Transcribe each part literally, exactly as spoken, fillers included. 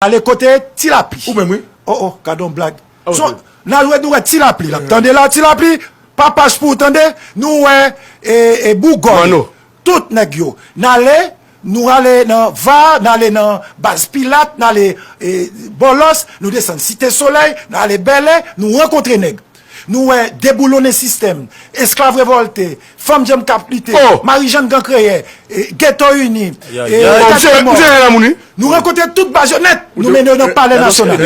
ale kote Ti Lapli. Ou menm, wi. Oh, oh, gade yon blag. Son, n al wè, nou wè Ti Lapli la. Tande la, Ti Lapli, pa pach pou ou tande, nou wè e, e Bougòy. Tout nèg yo. N ale, nou ale nan Va, n ale nan Baz Pilat, n ale e, Bòlòs, nou desann Site Solèy, n ale Bèlè, nou rankontre nèg. Nou wè Deboulonne Sistèm, Esklav Revòlte, Fanm Djanm k ap lite, Marijàn Gran Kreyè, e, Geto Ini, e, Tèt Mò. Nou rankontre tout baz yo nèt, nou mennen yo nan Palè Nasyonal.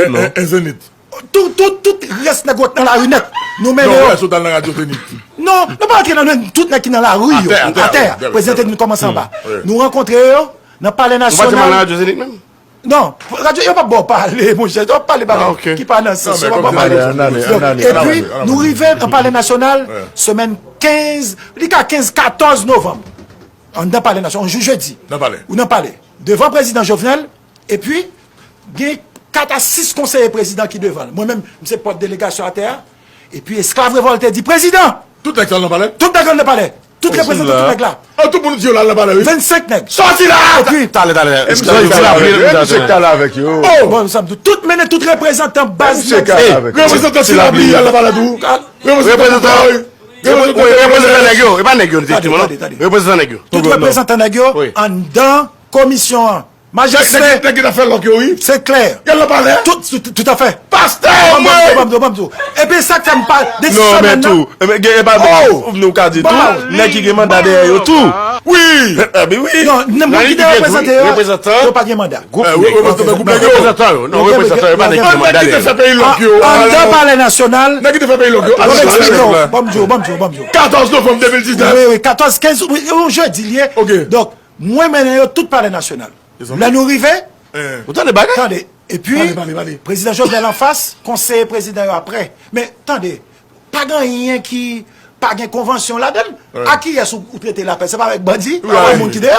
Tout, tout, tout rès nèg yo k nan lari nèt, nou mennen yo. Non, nou pa antre nan tout nèg ki nan lari yo. Atè, atè. Prezidan te di nou kòmanse anba. Nou rankontre yo nan Palè Nasyonal. Non, radyo, yo p ap ba w pale, monchè. Yo p ap pale bagay ki pa nan sans. Yo p ap ba w pale. Epi, nou rive nan Palè Nasyonal, semèn kenz, li ka kenz, katòz novanm. Anndan Palè Nasyonal, yon jou jedi. Ou nan palè. Devan prezidan Jovenel, epi, gen kat a sis konseye prezidan ki devan l. Mwen menm, m se pòt delegasyon atè a. Epi, Esklav Revòlte di, Prezidan! Tout nèg sa nan palè? Tout nèg nan palè. Tout reprezantan tout nèg la. Oh, tout moun di yo la nan palè, wi. Vennsenk nèg. Sòti la! Epi, talè, talè. Esklav Revòlte di la, Ti Lapli avèk yo. Bon, sa m di, tout mennen tout reprezantan baz nèg. Reprezantan Ti Lapli al nan palè tou. Reprezantan nèg yo, e pa nèg yo, efektivman, non? Reprezantan nèg yo. Tout reprezantan nèg yo anndan komisyon an. Majistra. Nèg ki t ap fè lòk yo, wi. Se klè. Y al nan palè. Tout, tout, tout à fait. Pastè, mwen. Ban m di w, ban m di w. Epi sa k fè m pa, de semèn nan. Non, men tou, e pa nou ka di tou, nèg ki gen manda dèyè yo tou. Wi. Ebyen wi. Non, nan moun ki te reprezante yo, yo pa gen manda. Reprezantan yo, non, reprezantan yo, pa nèg ki gen manda dèyè yo. Nèg ki te fè peyi lòk yo. Anndan Palè Nasyonal. Nèg ki te fè peyi lòk yo. Ban m eksplike w, ban m di w, ban m di w, ban m di w. Katòz novanm de mil diznèf. Wi, wi, katòz, kenz, wi, yon jedi l ye. Donk, mwen mennen yo tout Palè Nasyonal. Lè nou rive, ou tande bagay? Tande. Epi, prezidan Jovenel anfas, konseye prezidan yo aprè. Men, tande, pa gen anyen ki pa gen konvansyon ladan l. A kiyès ou, ou trete lapè? Se pa avèk bandi? Pa avèk moun ki deyò?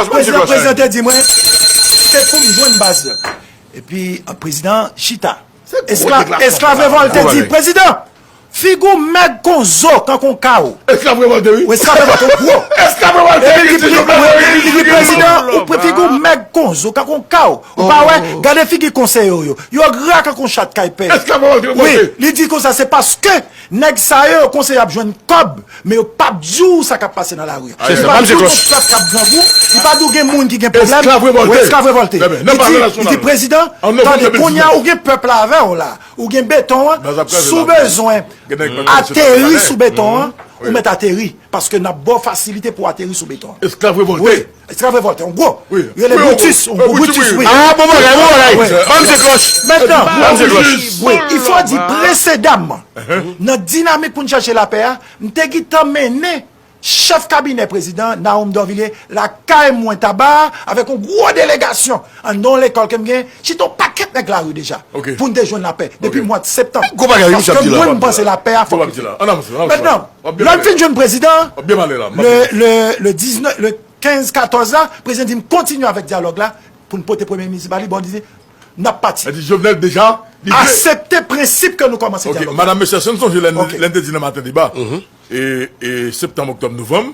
Prezidan, prezidan te di mwen, se pou m jwenn baz la. Epi, prezidan chita. Esklav Revòlte di, Prezidan, figi w mèg kon zo, kankou yon kawo. Esklav Revòlte, wi. Esklav Revòlte, gwo. Esklav Revòlte, epi li di, Prezidan, ou figi w mèg kon zo, kankou yon kawo. Ou pa wè? Gade figi konseye w yo. Yo gra kankou yon chat kay pè. Esklav Revòlte, wi. Li di konsa, se paske nèg sa yo, yo konseye ap jwenn kòb, men yo p ap di w sa k ap pase nan lari a. Yo p ap di w gon pèp k ap grangou, yo p ap di w gen moun ki gen pwoblèm. Esklav Revòlte. Esklav Revòlte. Li di, li di, Prezidan, tande, kounye a ou gen pèp la avè w la. Ou gen beton an, si w bezwen ateri sou beton an, ou mèt ateri. Paske n ap ba w fasilite pou w ateri sou beton an. Esklav Revòlte. Wi, Esklav Revòlte, yon gwo. Rele Brutus, yon gwo Brutus, wi. Ah, bon bagay, bon bagay. Ban m se klòch. Mentnan, wi, il faut dire, presedaman, nan dinamik pou n chèche lapè a, m te gentan mennen chèf kabinè prezidan, Nahoum Dorvilliers, lakay mwen Taba, avèk yon gwo delegasyon anndan yon lekòl ke m gen, chita yon pakèt nèg lari deja, pou n te jwenn lapè depi mwa septanm. Paske mwen, m panse lapè a fòk rete. Mentnan, lè m fin jwenn prezidan, le, le, le diznèf, le kenz katòz la, prezidan di m kontinye avèk dyalòg la pou n pote premye minis ba li, bon, li di, n ap pati. Li di Jovenel deja, li vle aksepte prensip ke nou kòmanse dyalòg la. Madanm, mesye, si n sonje lè n, lè n te di nan Maten Deba, e, e septanm, oktòb, novanm,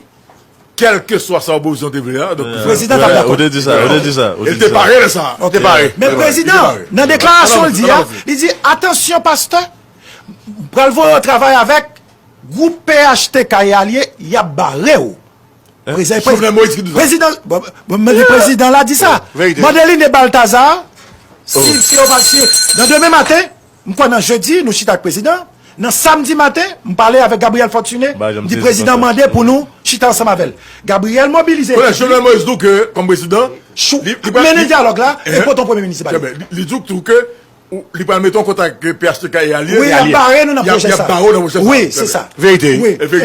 kèlkeswa sa opozisyon te vle a, donk, prezidan t ap dakò. Ou te di sa, ou te di sa, ou te di sa. Li te pare lè sa. Ou te pare. Men prezidan, nan deklarasyon l di a, li di, atansyon, pastè, pral voye w travay avèk gwoup P H T K e alye, y ap bare w. Prezidan, Jovenel Moïse ki di sa. Prezidan, bon, bon, men prezidan la di sa. Mande Liné Balthazar, si, si yo pa, si, nan demen maten, m kwè nan jedi, nou chita ak prezidan. Nan samdi maten, m pale avèk Gabriel Fortuné, m di prezidan mande pou nou chita ansanm avè l. Gabriel mobilize. Kounye a, Jovenel Moïse di w ke, kòm prezidan, li, li pral mennen dyalòg la e pote yon premye minis ba li. Li, li di w tou ke Ou, li pral mete w an kontak ak P H T K e alye. Wi, y ap bare nou nan pwosè sa. Y ap bare w nan pwosè sa. Wi, se sa. Verite. Wi. Epi,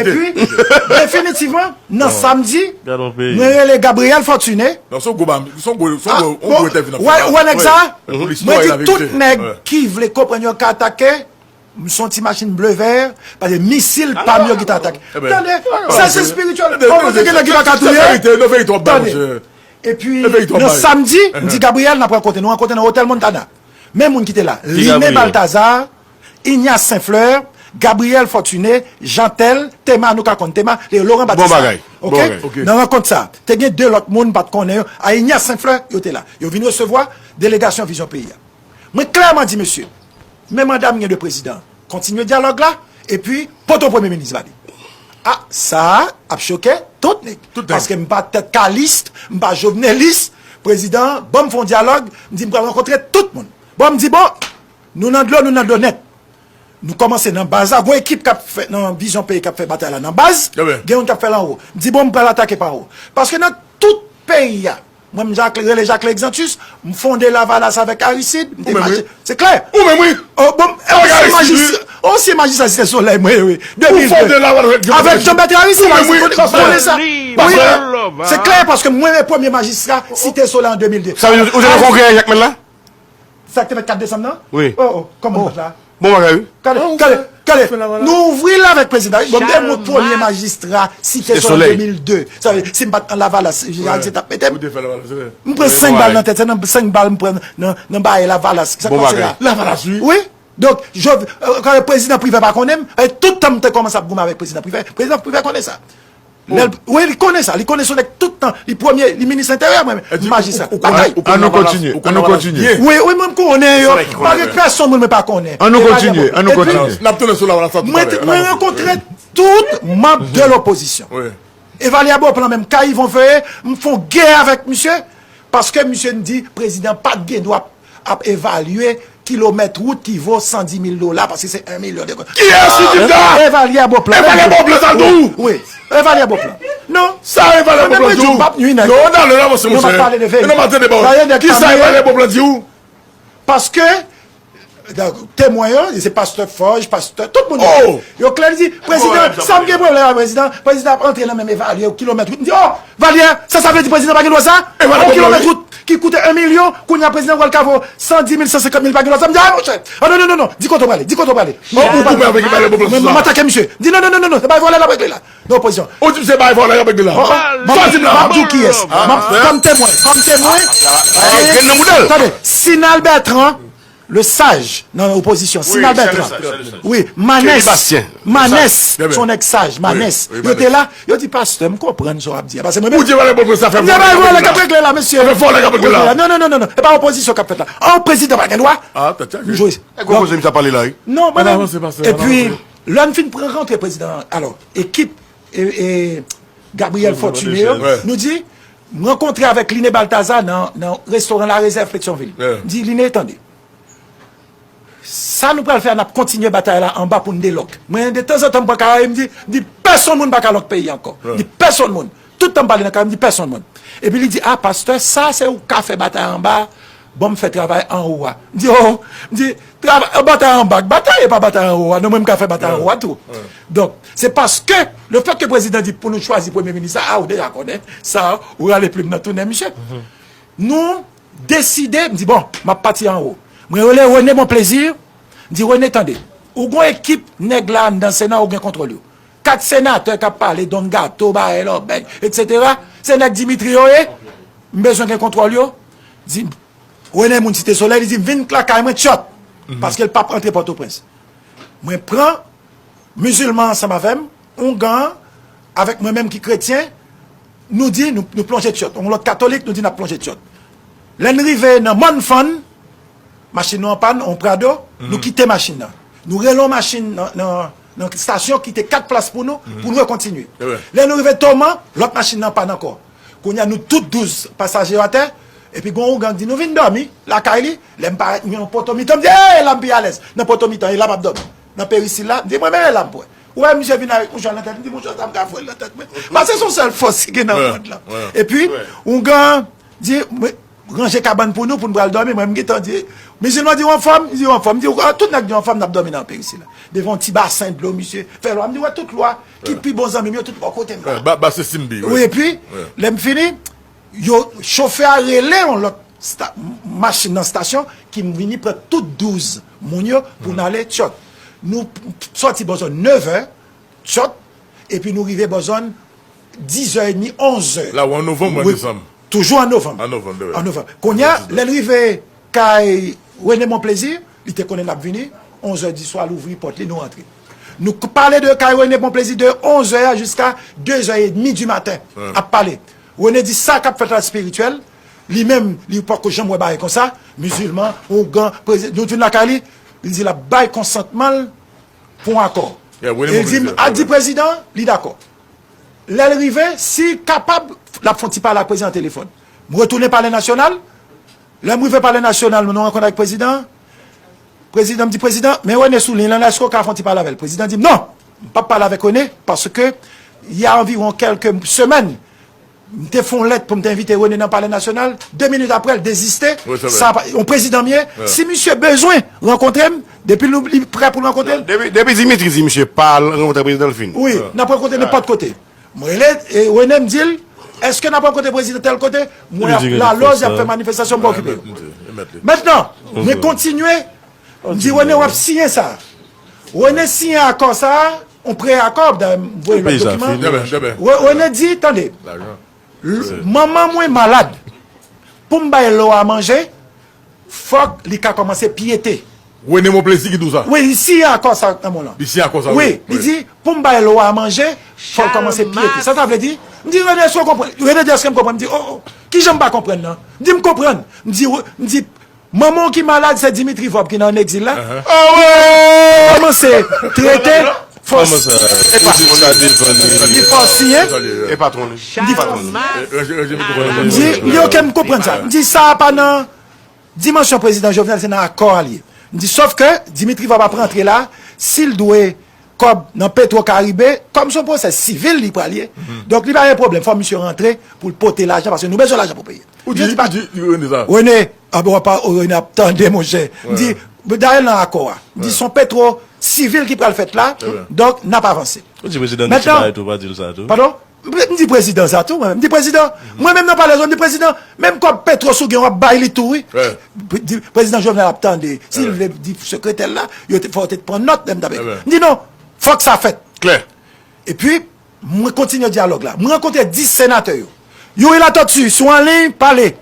definitivman, nan samdi, mwen rele Gabriel Fortuné. Non, se yon gwo ba, se yon gwo, se yon gwo, yon gwo entèvyou n ap fè la. Ou wè nèg sa? Mwen di tout nèg ki vle konprann yo ka atake, m se yon ti machin ble vè, paske misil pa m yo ki ta atake. Tande, sa se espirityèl. Ou panse gen nèg ki pa ka touye? Tande. Epi, nan samdi, m di Gabriel, n ap rankontre. Nou rankontre nan Otèl Montana. Men moun ki te la. Liné Balthazar, Ignace Saint Fleur, Gabriel Fortuné, Jeantel, Tema, nou ka konn Tema, Laurent Batista. Bon bagay. Oke? Nan rankont sa, te gen de lòt moun m pa t konnen yo. A Ignace Saint-Fleur, yo te la. Yo vin resevwa delegasyon Vizyon Peyi a. Mwen klèman di mesye, men manda m gen de prezidan, kontinye dyalòg la, epi pote yon premye minis ba li. A, sa a ap choke tout nèg. Tout nèg. Paske m pa tèt kalis, m pa jovenelis, prezidan an, ban m fè yon dyalòg, m di m pral rankontre tout moun. Bon, m di, bon, nou nan dlo, nou nan dlo nèt. Nou kòmanse nan baz la, gon ekip k ap fè, nan Vizyon Peyi k ap fè batay la nan baz, gen youn k ap fè l anwo. M di, bon, m pral atake pa anwo. Paske nan tout peyi a, mwen, m Jacques, rele Jacques Exantus, m fonde Lavalas avèk Aristide, m te maji-, se klè. Ou menm, wi. Oh, bon, ansyen majistra, ansyen majistra Site Solèy, mwen, wi. Ou fonde Lavalas avèk Jean Bertrand Aristide. Avèk Jean Bertrand Aristide, ou menm, wi. Konnen sa. Wi. Se klè, paske mwen, premye majistra Site Solèy an de mil de. Sa vle di, ou te nan kongrè Jakmèl la? Sa k te fèt kat desanm nan? Wi. Oh, oh, kòman nou fèt la? Bon bagay, wi. Gade, gade, gade. Nou ouvri l avèk prezidan. Bon, m te mwen premye majistra Site Solèy de mil de. Sa vle, si m pa t nan Lavalas, Jean Aristide t ap mete m. M pran senk bal nan tèt, se nan senk bal m pran nan, nan baye Lavalas. Sa k pase la? Lavalas, wi. Wi. Donk, Jov-, euh, prezidan Privè pa konnen m. E tout tan m te kòmanse ap goumen avèk prezidan Privè. Prezidan Privè konnen sa. Lè l, wi, li konnen sa. Li konnen se yon nèg tout tan. Li premye, li minis enteryè, mwen menm. Majistra. Batay. An nou kontinye, an nou kontinye. Wi, wi, mwen m konnen yo. Pa gen pèsonn moun mwen pa konnen. An nou kontinye, an nou kontinye. N ap tounen sou Lavalas la tout a lè. Mwen rankontre tout manm de lopozisyon. Evalya Beauplan menm, Kay Yvon Feuillé, m fè yon gè avèk misye, paske misye m di prezidan pa t gen dwa ap evalye kilomèt wout ki vo san di mil dola, paske se yon milyon de goud. Kiyès ki di sa? Evalya Beauplan. Evalya Beauplan sa l di w? Wi, Evalya Beauplan. Non. Sa Evalya Beauplan di w? Non, nan lè la, monchè. Non, m ap pale de verite. Non, m ap tande ba w. Kisa Evalya Beauplan di w? Paske, temwen yo, se pastè Fòj, pastè, tout moun yo. Yo klè, li di, prezidan, sa m gen pwoblèm ak prezidan, prezidan ap antre nan menm evalye kilomèt wout. M di, oh, Valye, sa, sa vle di prezidan pa gen dwa sa? On kilomèt wout ki koute yon milyon, kounye a prezidan pral ka vo san di mil, san senkant mil, pa gen dwa sa. M di, a, monchè, a, non, non, non, non, di kote w prale, di kote w prale. Mwen, mwen atake misye. M di, non, non, non, non, non, se bagay vòlè l ap regle la. Nan opozisyon. Ou di se bagay vòlè y ap regle la? Sa w di m la? M ap di w kiyès. Kòm temwen, kòm temwen. Tande, Sinal Bertrand, Lesage nan opozisyon, Sinal Bertrand. Wi, Manès. Manès, se yon nèg saj, Manès. Yo te la, yo di, pastè, m konprann sa w ap di a. Paske mwen menm. Ou di vòlè k ap regle la, mesye. Non, non, non, non, non. E pa opozisyon k ap fèt la. An prezidan pa gen dwa. M jwe. Nèg opozisyon sa pale la, wi. Non, mwen menm. Epi, lè n fin rankontre prezidan an, alò, ekip, e, e, Gabriel Fortuné yo, nou di, m rankontre avèk Liné Balthazar nan, nan restoran La Réserve Petyonvil. M di, Liné, tande. Sa nou pral fè a, n ap kontinye batay la anba pou n delòk. Mwen, de tanzantan, m pran karaye, m di, m di, pèsonn moun pa ka lòk peyi ankò. M di, pèsonn moun. Tout tan m pale nan karaye, m di, pèsonn moun. Epi li di, a, pastè, sa se ou ka fè batay anba, ban m fè travay anwo a. M di, oh, m di, travay, batay anba k batay, e pa batay anwo a. Non, mwen, m ka fè batay anwo a tou. Donk, se paske, lefètke prezidan di pou nou chwazi premye minis la, a, ou deja konnen, sa, ou rale plim nan tou nen misye. Nou deside, m di, bon, m ap pati anwo. Mwen rele René Bonplaisir, m di, René, tande, ou gon ekip nèg la anndan Sena, ou gen kontwòl yo. Kat senatè k ap pale, Don Gato, Barrel, Obèy, etsetera, se nèg Dimitri yo ye, m bezwen gen kontwòl yo. Di, René moun Site Solèy, li di, vin lakay mwen, tchòt, paske l p ap antre Pòtoprens. Mwen pran mizilman ansanm avè m, oungan an, avèk mwen menm ki kretyen, nou di, nou, nou plonje tchòt. Yon lòt katolik, nou di n ap plonje tchòt. Lè n rive nan Mòn Fann, machin nou an pàn, yon Prado, nou kite machin nan. Nou rele yon machin nan, nan, nan estasyon, kite kat plas pou nou, pou nou rekontinye. Lè nou rive Toman, lòt machin nan pàn ankò. Kounye a, nou tout douz pasaje yo atè, epi gon oungan ki di nou vin dòmi lakay li. Lè m parèt, m gen yon poto mitan, m di, ey, la m pi alèz. Nan poto mitan, e la m ap dòmi. Nan perisil la, m di, mwen menm e la m pran. Ou wè misye vin avèk mouchwa nan tèt, m di, mouchwa sa m ka foure l nan tèt mwen. Paske se yon sèl fòs ki gen nan mond lan. Epi, oungan di, ranje kabann pou nou, pou n pral dòmi. Mwen, m gentan di, mizilman di, ou anfòm? M di, ou anfòm? M di, tout nèg di, anfòm, n ap dòmi nan perisil la. Devan yon ti basen dlo, misye fè lwa. M di, wè tout lwa ki pi bon zanmi m yo, tout bò kote m la. Ba, ba se Simbi, wi. Wi, epi, lè m fini, yo, chofè a rele yon lòt sta-, machin nan estasyon, ki m vini pran tout douz moun yo pou n ale tchòt. Nou p-, sòti bò zòn nevè, tchòt, epi nou rive bò zòn dizè edmi, onzè. La ou an novanm ou an desanm? Toujou an novanm. An novanm, wi. An novanm. Kounye a, lè n rive kay René Bonplaisir, li te konnen n ap vini, onzè di swa, l ouvri pòt li, nou rantre. Nou k- pale de kay Rene Bonplezi de onz è a jiska de zè edmi di maten. Ap pale. Rene di sa k ap fèt la espirityèl. Li menm, li poko janm wè bagay konsa. Mizilman, ougan, prezi- nou vin lakay li. Li di l ap bay konsantman l pou yon akò. E li di m, al di prezidan, li dakò. Lè l rive, si l kapab, l ap fè yon ti pale ak prezidan telefòn. M retounen Palè Nasyonal. Lè m rive Palè Nasyonal, nou rankontre ak prezidan. Prezidan, m di, "Prezidan, men Rene sou liy lan, èske w ka fè yon ti pale avè l?" Prezidan di m, "Non, m p ap pale avèk Rene, paske y a anviwon kèlke semèn, m te fè yon lèt pou m te envite Rene nan Palè Nasyonal. De minit apre, l deziste. Sa pa, yon prezidan m ye. Si misye bezwen rankontre m, depi l, li prè pou l rankontre m." Depi, depi Dimitri di misye pa al rankontre prezidan, l fini. Wi, n ap rankontre nenpòt kote. Mwen rele e Rene, m di l, "Èske n ap rankontre prezidan tèl kote?" Mwen ap lalòz, y ap fè manifestasyon, m pa okipe yo. Mentnan, mwen kontinye, m di, "Rene, w ap siyen sa." Rene siyen akò sa, yon pre-akò, dayè, m voye lòt dokiman. Re- Rene di, "Tande, manman mwen malad. Pou m bay Lwa manje, fòk li ka kòmanse pyete." Rene Bonplezi ki di w sa? Wi, li siyen akò sa nan men w lan. Li siyen akò sa, wi. Wi, li di, "Pou m bay Lwa manje, fòk l kòmanse pyete." Sa sa vle di? M di, "Rene, èske w konprann?" Rene di, "Èske m konprann?" M di, "O, o, kijan m pa konprann nan?" M di, "M konprann." M di, m di, "Manman w ki malad, se Dimitri Vorbe ki nan egzil la." Li kòmanse trete fòs. Li fòs siyen. M di, "M di, ok, m konprann sa." M di, "Sa pa nan dimansyon prezidan Jovenel, se nan akò a l ye." M di, "Sòf ke Dimitri Vorbe ap rantre la, si l dwe kòb nan Petro Caribe, kòm se yon pwosè sivil li pral ye. Donk, li pa gen pwoblèm, fò misye rantre pou l pote lajan, paske nou bezwen lajan pou peye." Ou di, ou di Rene sa? Rene, a bon, apa, o, Rene ap tande, monchè. M di, dayè nan akò a, m di, se yon Petro sivil ki pral fèt la, donk, n ap avanse. Ou di prezidan Dutty Paris tou, pa di l sa tou? Padon? M di prezidan sa tou, mwen menm. M di prezidan, mwen menm nan palè, m di prezidan, menm kòb Petro si w gen, w ap bay li tou, wi. Di- Prezidan Jovenel ap tande. Si l vle di sekretè l la, yo te, fò yo te pran nòt, lè m t ap ekri. M di non, fòk sa fèt. Klè. Epi, mwen kontinye dyalòg la. Mwen rankontre dis senatè yo. Youri Latortue, sou anliy, pale.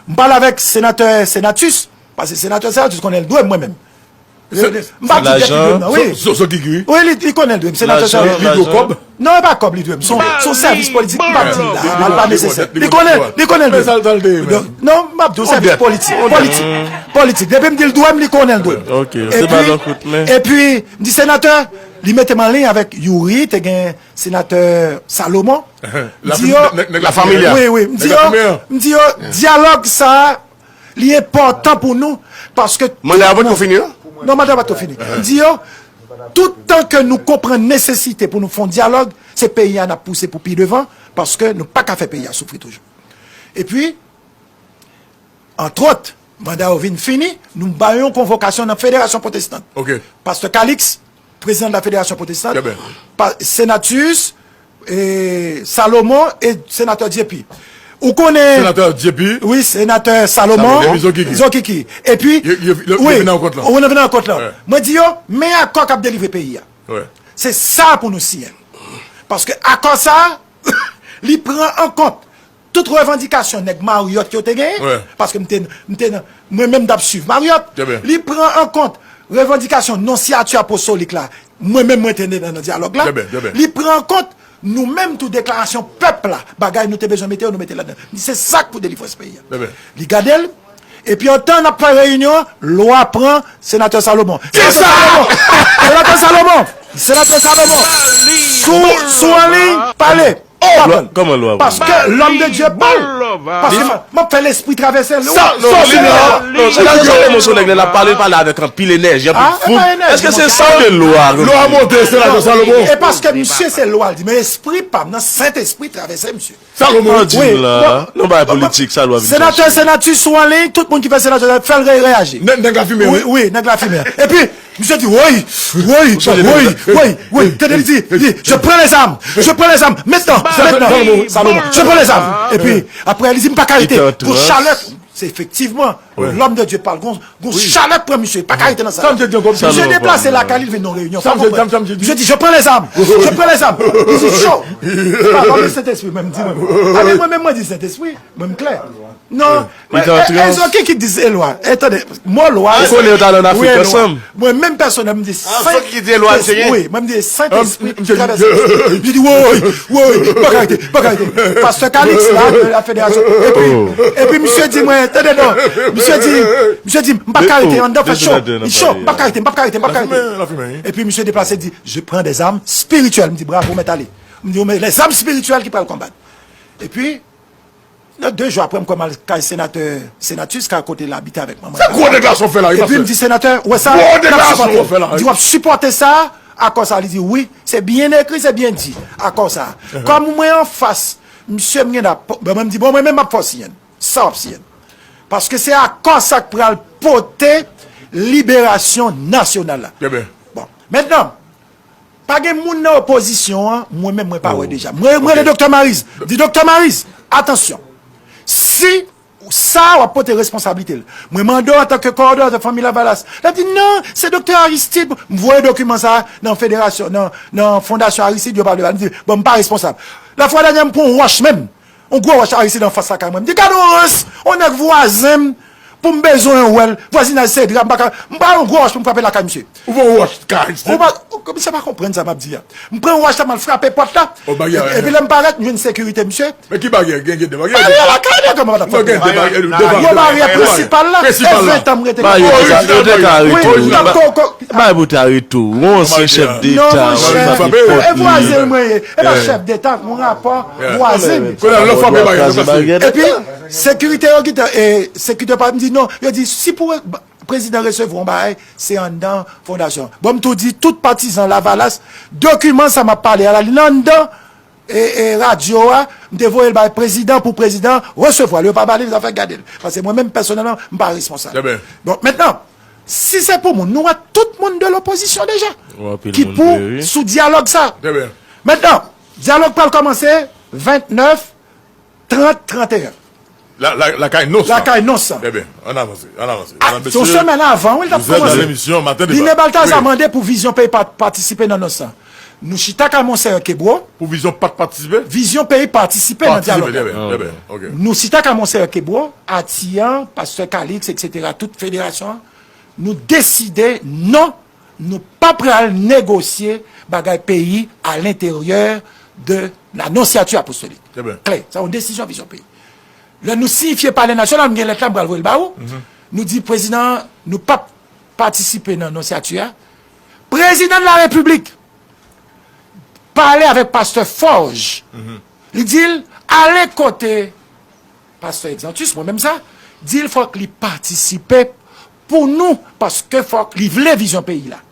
M pale avèk senatè Senatus, paske senatè Senatus konnen l dwe m, mwen menm. M pa di dèt li dwe m nan, wi. Zo- Zo- Zokiki, wi. Wi, li, li konnen l dwe m. Senatè Senatus. Li dwe w kòb? Non, e pa kòb li dwe m. Se yon, se yon sèvis politik. M p ap di l la. Li pa nesesè. Li konnen, li konnen l dwe m. Donk, non, m ap di w sèvis politik. Politik. Politik. Depi m di l dwe m, li konnen l dwe m. Ok, se ba l yon kout men. Epi, epi, m di senatè, li mete m anliy avèk Youri, te gen senatè Salomon. M di yo, nèg, nèg lafamilya. Wi, wi. M di yo, m di yo, dyalòg sa a, li enpòtan pou nou, paske manda a poko fini, non? Non, manda a pa t fini. M di yo, tout tan ke nou konprann nesesite pou nou fè yon dyalòg, se peyi a n ap pouse pou pi devan, paske nou pa ka fè peyi a soufri toujou. Epi, antwòt, manda yo vin fini, nou ba yo yon konvokasyon nan Federasyon Pwotestan. Pastè Calixte, prezidan de la Federasyon Pwotestan, pa- Senatus, e, Salomon e senatè Dieupy. Ou konnen... Senatè Dieupy? Wi, senatè Salomon. Salomon. Epi Zokiki. Zokiki. Epi, wi, yo vin nan rankont lan. Yo vin nan rankont lan. Mwen di yo, men akò k ap delivre peyi a. Se sa pou nou siyen. Paske akò sa a, li pran an kont tout revandikasyon nèg Marriott yo te genyen, paske m te, m te nan, mwen menm m t ap swiv Marriott, li pran an kont revandikasyon non siyati apostolik la, mwen menm mwen te nan, nan dyalòg la, li pran an kont nou menm tou deklarasyon pèp la, bagay nou te bezwen mete yo, nou mete ladan. Li se sa k pou delivrans peyi a. Li gade l, epi antan n ap fè reyinyon an, Lwa pran senatè Salomon. Senatè Salomon! Senatè Salomon! Senatè Salomon! Sou, sou anliy, pale! Kòman Lwa pran? Paske lòm de Dye pa l. Paske m ap fè lespri travèse Lwa. Sa w di la? Non, Senatè Salomon se yon nèg lè l ap pale, l pale avèk anpil enèji, anpil foug. Èske se sa w di Lwa? Lwa monte, Senatè Salomon. E paske misye se Lwa l di, men espri pa m nan, Sentespri travèse misye. Salomon. Sa w di la? Non, bagay politik, sa Lwa vin chache. Senatè, Senatus sou anliy, tout moun ki fè senatè, fè l re- reyaji. Nèg, nèg lafimen, wi. Wi, nèg lafimen. Epi, misye di, woy, woy, woy, woy, woy. Tande li di, li di, je prends les armes, je prends les armes, maintenant, maintenant, Salomon, je prends les armes. Epi, apre, li di, m pa ka rete. Pou chalè, se efektivman, lòm de Dye pa l, gon, gon chalè k pran misye, li pa ka rete nan sa. Misye deplase lakay li, li vin nan reyinyon, pa konprann. Misye di, je prends les armes, je prends les armes. Li di, cho. Pa, pa, men Sentespri, mwen, m di, mwen. Ane, mwen, menm, mwen di Sentespri, mwen, m klè. Non, Li te antre e zo ki ki di se lwa. E tande, mo lwa. Ou konnen yo t al ann Afrik ansanm. Mwen menm pèsonèl m di Sentespri. Wi, mwen m di Sentespri ki travèse. Li di woy, woy, pa ka rete, pa ka rete. Pastè Kalix la, de la federasyon. Epi, epi misye di mwen, tande non. Misye di, misye di m pa ka rete anndan fè cho. Li cho, m pa ka rete, m pa ka rete, m pa ka rete. Epi misye deplase di, je prends des armes spirituelles. M di bravo, mèt ale. M di, men les armes spirituelles ki pral konbat. Epi, nan de jou apre, m kwè m al kay senatè Senatus, ka kote l abite avèk manman. Se gwo deklarasyon w fè la, wi, Epi m pastè. Di senatè, wè sa, Gwo n ap deklarasyon sipòte. w fè la, M di w ap sipòte sa, akò sa, li di wi, se byen ekri, se byen di, akò sa. Kòm mwen anfas, misye m gen la, bon, mwen m di, bon, mwen menm m ap fè w siyen, sa w ap siyen. Paske se akò sa k pral pote liberasyon nasyonal la. Trè byen. Bon, mentnan, pa gen moun nan opozisyon an, mwen menm mwen pa wè deja. Mwen, mwen rele Doktè Mariz. M di, Doktè Mariz, atansyon. Si sa w ap pote responsablite l. Mwen mande w antanke kowòdonatè Fanmi Lavalas. L ap di, non, se Doktè Aristide. M voye dokiman sa a nan federasyon, nan, nan Fondasyon Aristide, yo pa vle ba. M di, bon, m pa responsab. Lafwa dènyè, m pran yon wòch menm. Yon gwo wòch Aristide anfas lakay mwen. M di, gade yon rans, yon nèg vwazen m, pou m bezwen wè l. Vwazinaj se dra, m pa ka. M pran yon gwo wòch pou m frape lakay misye. Ou pran yon wòch kay Aristide. Ou pa, ou, misye pa konprann sa m ap di a. M pran yon wòch la, m al frape pòt la. O, baryè, Epi lè m parèt, m jwenn sekirite misye. Men ki baryè? Gen, gen de baryè. Baryè lakay nèg yo, mwen pa t ap konprann. Gen de baryè. Yo baryè prensipal la. E ven tan m rete. Baryè pou ta rete. Wi, m t ap ko- ko- Bay bout a reto. Ou ansyen chèf deta. Non, monchè, e vwazen mwen ye. E pa chèf deta, yon rapò vwazen. Kounye a lè w frape baryè. Epi, sekirite yo gentan, e, sekirite pa m di non. Yo di, si pou prezidan resevwa yon bagay, se anndan fondasyon. Bon, m tou di, tout patizan Lavalas, dokiman sa m ap pale a la, li anndan e, e, radyo a, m te voye l bay prezidan pou prezidan resevwa l. Yo pa ba li, zafè gade l. Paske mwen menm pèsonèlman, m pa responsab. Bon, mentnan, si se pou moun, nou wè tout moun de lopozisyon deja ki pou sou dyalòg sa. Mentnan, dyalòg pral kòmanse vennèf, trant, tranteyen. La, la, lakay Nos. Lakay Nos. Trè byen. Ann avanse. Ann avanse. Ah, se yon semèn avan, wi, l t ap kòmanse. L'émission, maten Line Baltazar mande pou Vizyon Peyi pa patisipe nan Nos la. Nou chita ka Monseyè Kebreau. Pou Vizyon pa t patisipe? Vizyon Peyi patisipe nan dyalòg la. Trè byen, trè byen. Ok. Nou chita ka Monseyè Kebreau, Atiyan, Pastè Kalix, etsetera, tout federasyon an. Nou deside, non, nou pa pral negosye bagay peyi alenteryè de la nonsyati apostolik. Klè, sa yon desizyon Vizyon Peyi. Lè nou siyifye Palè Nasyonal, m gen lèt la, m pral voye l ba ou. Nou di prezidan, nou p ap patisipe nan nonsyati a. Prezidan de la Repiblik pale avèk pastè Forge. Li di l, ale kote pastè Exantus, mwen menm sa, di l fòk li patisipe pou nou, paske fòk li vle vizyon peyi la.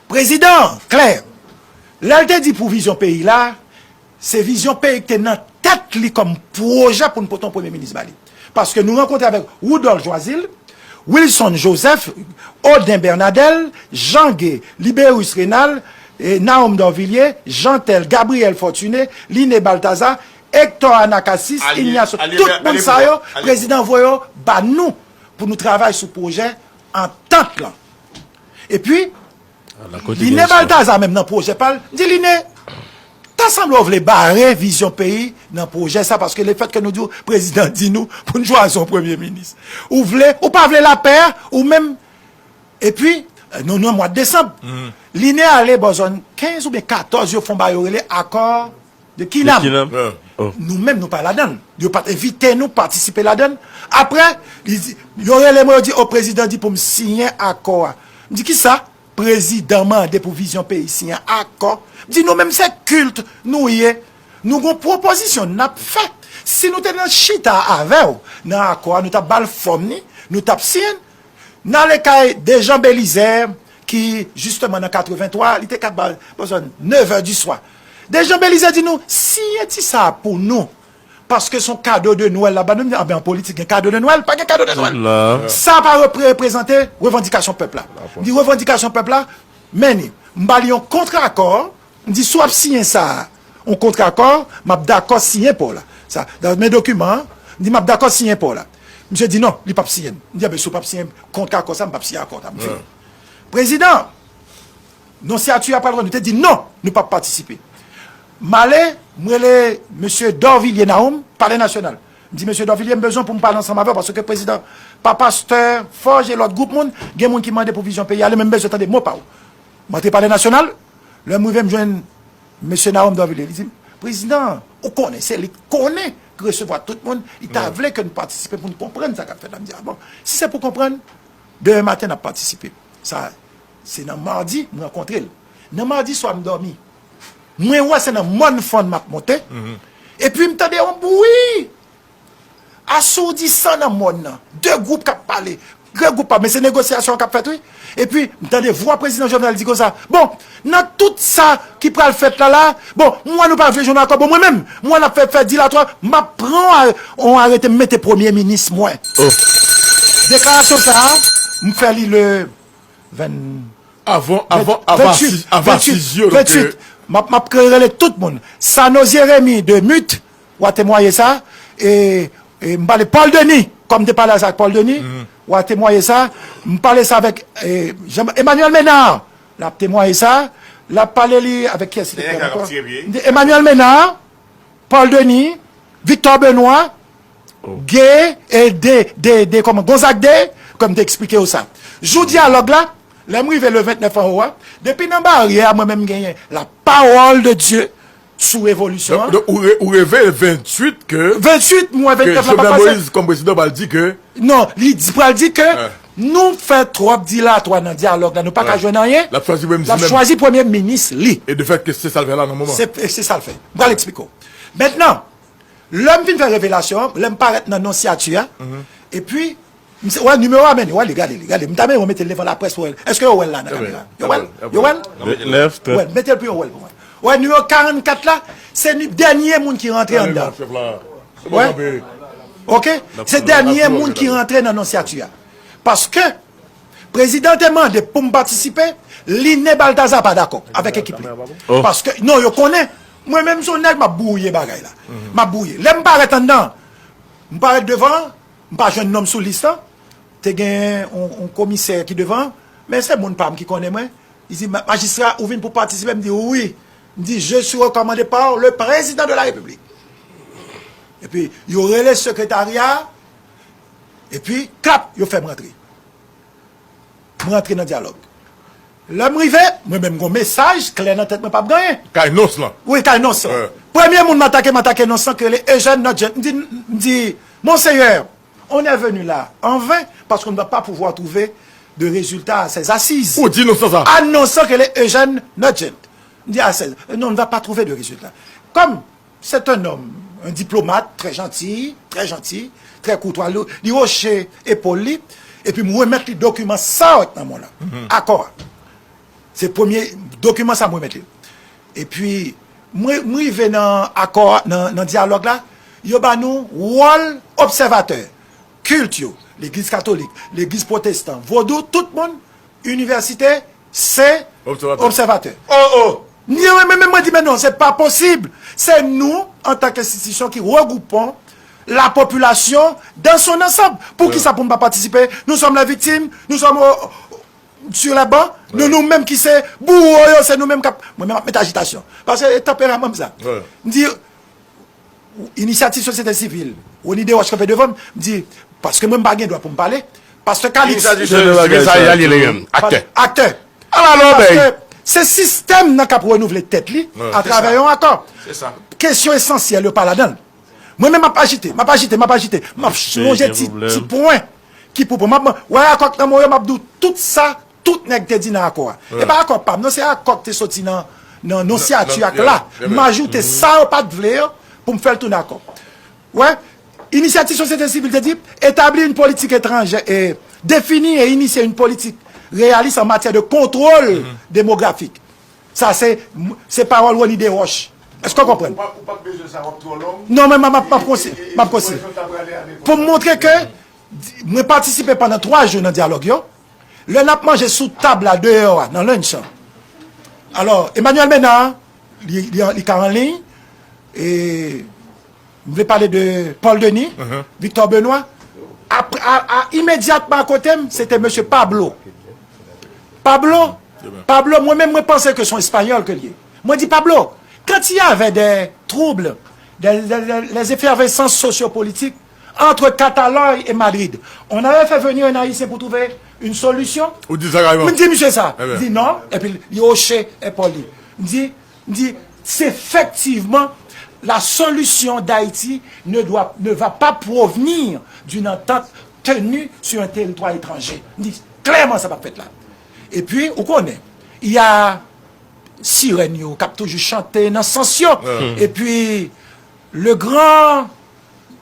Prezidan, klè, lè l te di pou vizyon peyi la, se vizyon peyi ki te nan tèt li kòm pwojè pou n pote yon premye minis ba li. Paske nou rankontre avèk Woodol Joazil, Wilson Joseph, Oden Bernadel, Jean Gué, Libérus Rénald, e, Naom Dorvillier, Jeantel, Gabriel Fortuné, Line Baltazar, Hector Anacasis, Ignacio, tout moun sa yo, prezidan voye yo ba nou pou nou travay sou pwojè antant lan. Epi, Line Baltazar menm nan pwojè pa l, m di Line, ta sanble w vle bare vizyon peyi nan pwojè sa, paske lefètke nou di w, prezidan di nou pou n chwazi yon premye minis. Ou vle, ou pa vle lapè, ou menm. Epi, nou nan mwa desanm, Line ale bò zòn kenz oubyen katòz, yo fè yon bagay yo rele akò de Kinam. Nou menm, nou pa ladan l. Yo pa t envite nou patisipe ladan l. Apre, li di, yo rele mwen, yo di, o, prezidan di pou m siyen akò a. M di, kisa? Prezidan mande pou vizyon peyi siyen akò. M di, nou menm, se kilt nou ye. Nou gon pwopozisyon n ap fè. Si nou te nan chita avè w nan akò a, nou t ap ba l fòm ni, nou t ap siyen. N ale kay Dejan Belizaire, ki, jisteman, nan katrevenntwa, li te ka ba, bò zòn nevè di swa. Dejan Belizaire di nou, siyen ti sa a pou nou. Paske se yon kado de Nwèl l ap ba nou. M di, anben, an politik, gen kado de Nwèl, pa gen kado de Nwèl. Sa pa repre-, reprezante revandikasyon pèp la. M di, revandikasyon pèp la, men ni. M ba li yon kontrakò, m di, si w ap siyen sa a, yon kontrakò, m ap dakò siyen pa w la. Sa, nan men dokiman an, m di, m ap dakò siyen pa w la. Misye di, non, li p ap siyen l. M di, anben, si w p ap siyen kontrakò sa, m p ap siyen akò sa. M fini. Prezidan, nonsyati a pral wè nou, te di, non, nou p ap patisipe. M ale, m rele mesye Dorvillier Naom, Palè Nasyonal. M di, mesye Dorvilliers, m bezwen pou m pale ansanm avè w, paske prezidan, pa pastè Forge e lòt gwoup moun, gen moun ki mande pou vizyon peyi a, li menm bezwen tande mo pa w. M antre Palè Nasyonal, lè m rive, m jwenn mesye Naome Dorvilliers, li di m, prezidan, ou konnen, se li k konnen, ki resevwa tout moun, li ta vle ke n patisipe pou n konprann sa k ap fèt la. M di, a bon, si se pou konprann, demen maten n ap patisipe. Sa, se nan madi, m rankontre l. Nan madi swa, m dòmi. Mwen wè se nan mòn fann m ap monte. Epi m tande yon bri. Asourdisan nan mòn nan. De gwoup k ap pale. De gwoup pa, men se negosyasyon k ap fèt, wi. Epi, m tande vwa prezidan Jovenel di konsa, bon, nan tout sa ki pral fèt la, la, bon, m wè nou pa vle jwenn akò, bon, mwen menm, m wè n ap fè, fè dilatwa, m ap pran yon arete, m mete premye minis mwen. Deklarasyon sa a, m fè li le venn, Avan, avan, avan asiz yo, donk, m ap, m ap rele tout moun. Sano Jeremi de Mut, w a temwaye sa. E, e m pale Paul Denis, kòm m te pale sa ak Paul Denis, w a temwaye sa. M pale sa avèk e, Jean, Emmanuel Ménard, l ap temwaye sa. L ap pale li avèk kiyès li te pale ankò? M di Emmanuel Ménard, Paul Denis, Victor Benoît, Gay, e de, de, de, kòman, Gonzague de, kòm m te eksplike w sa. Jou dyalòg la, lè m rive le vennèf anwo a, depi nan baryè a, mwen menm m genyen la parole de Dieu sou revolisyon an. Donk, ou, re, ou reve le venntuit ke, venntuit, m wè vennèf la pa pase. Moïse, kòm prezidan, pral di ke. Non, li di, pral di ke nou fè twòp dilatwa nan dyalòg la, nou pa ka jwenn anyen. L ap chwazi premye minis li. E de fèt ke se sa l fè la nan moman. Se, se sa l fè. M pral eksplike w. Mentnan, Lè m fin fè revelasyon an, lè m parèt nan nonsyati a, epi, m se, wè nimewo a, men, wè li, gade li, gade, m ta renmen mete l devan laprès pou wè l. Èske yo wè l la nan kamera? Yo wè l? Yo wè l? Wè, mete l pou yo wè l pou mwen. Wè, nimewo karannkat la, se ni, dènye moun ki rantre anndan. Wè? Oke? Se dènye moun ki rantre nan nonsyati a. Paske, Prezidan te mande pou m patisipe, Line Balthazar pa dakò avèk ekip li. Paske, non, yo konnen, mwen menm se yon nèg m ap bwouye bagay la. M ap bwouye. Lè m parèt anndan, m parèt devan, m pa jwenn non m sou lis lan. Te gen yon, yon komisè ki devan, men se moun pa m ki konnen mwen. Li di, majistra, ou vin pou patisipe? M di, wi. M di, je suis recommandé par le président de la République. Epi, yo rele sekretarya, epi, klap, yo fè m rantre. M rantre nan dyalòg. Lè m rive, mwen menm gon mesaj klè nan tèt mwen p ap genyen. Kay nons lan. Wi, kay nons lan. Premye moun m atake, m atake nons lan ki rele Eugène Nugent. M di, m di, Monseigneur, on est venu là en vain parce qu'on ne va pas pouvoir trouver de résultat à ces assises. Ou di nons lan sa. A nons lan ki rele Eugène Nugent. M di, à ces, non, on ne va pas trouver de résultat. Kòm C'est un homme, un diplomate, très gentil, très gentil, très courtois. Li, li woche epòl li, epi m remèt li dokiman sa yo k nan men w la. Akò a. Se premye dokiman sa m remèt li. Epi, m, m rive nan akò a, nan, nan dyalòg la, yo ba nou wòl obsèvatè. Kilt yo, legliz katolik, legliz pwotestan, vodou, tout moun, inivèsite, se obsèvatè. Oh, oh! Mwen menm, mwen di, men non, se pa posib. Se nou, antanke enstitisyon ki regwoupan la popilasyon dans son ensemble. Poukisa pou m pa patisipe? Nous sommes les victimes, nous sommes au, sur les bancs. Nou, nou menm ki se bouwo yo, se nou menm k ap, mwen menm ap met ajitasyon. Paske e tanperaman m sa. M di, inisyativ sosyete sivil, Rony Desroches kanpe devan m, m di, paske mwen m pa gen dwa pou m pale, pastè Calixte. Inisyativ sosyete sivil sa, e li menm, aktè. Aktè. Paske se sistèm nan k ap renouvle tèt li atravè yon akò. Kesyon esansyèl yo pa ladan l. Mwen menm m ap ajite, m ap ajite, m ap ajite, m ap lonje ti, ti pwen ki pou pran. M ap, wè akò k nan men w yo, m ap di w tout sa tout nèg te di nan akò a. E pa akò pa m, non, se akò k te soti nan, nan nonsyati ak la. M ajoute sa yo pa t vle yo pou m fè l tounen akò. Wè, inisyativ sosyete sivil te di, établir une politique étrangère, et définir et initier une politique réaliste en matière de contrôle démographique. Sa se, se pawòl Rony Desroches. Èske w konprann? Ou p ap bezwen sa, w ap twò long. Non, men m ap, m ap konsi, m ap konsi. Pou m montre ke mwen patisipe pandan twa jou nan dyalòg yo. Lè n ap manje sou tab la deyò a, nan lunch an. Alò, Emmanuel Ménard, li, li, li ka an liy. E, m vle pale de Paul Denis, Victor Benoît. Apre, a, a, imedyatman akote m, se te mesye Pablo. Pablo, Pablo, mwen menm, mwen panse ke se yon Espanyòl ke l ye. Mwen di, Pablo, quand il y avait des troubles des, des, des, les effervescences sociopolitiques entre Catalogne et Madrid. On avait fait venir un Haïtien pour trouver une solution. Ou di sa kareman. Mwen di misye sa. Li di non. Epi li hoche epòl li. Mwen di, mwen di, c'est effectivement la solution d'Haïti ne doit, ne va pas provenir d'une entente tenue sur un territoire étranger. Mwen di, klèman sa p ap fèt la. Epi, ou konnen, y a sirèn yo k ap toujou chante nan sans yo. Epi, le grand,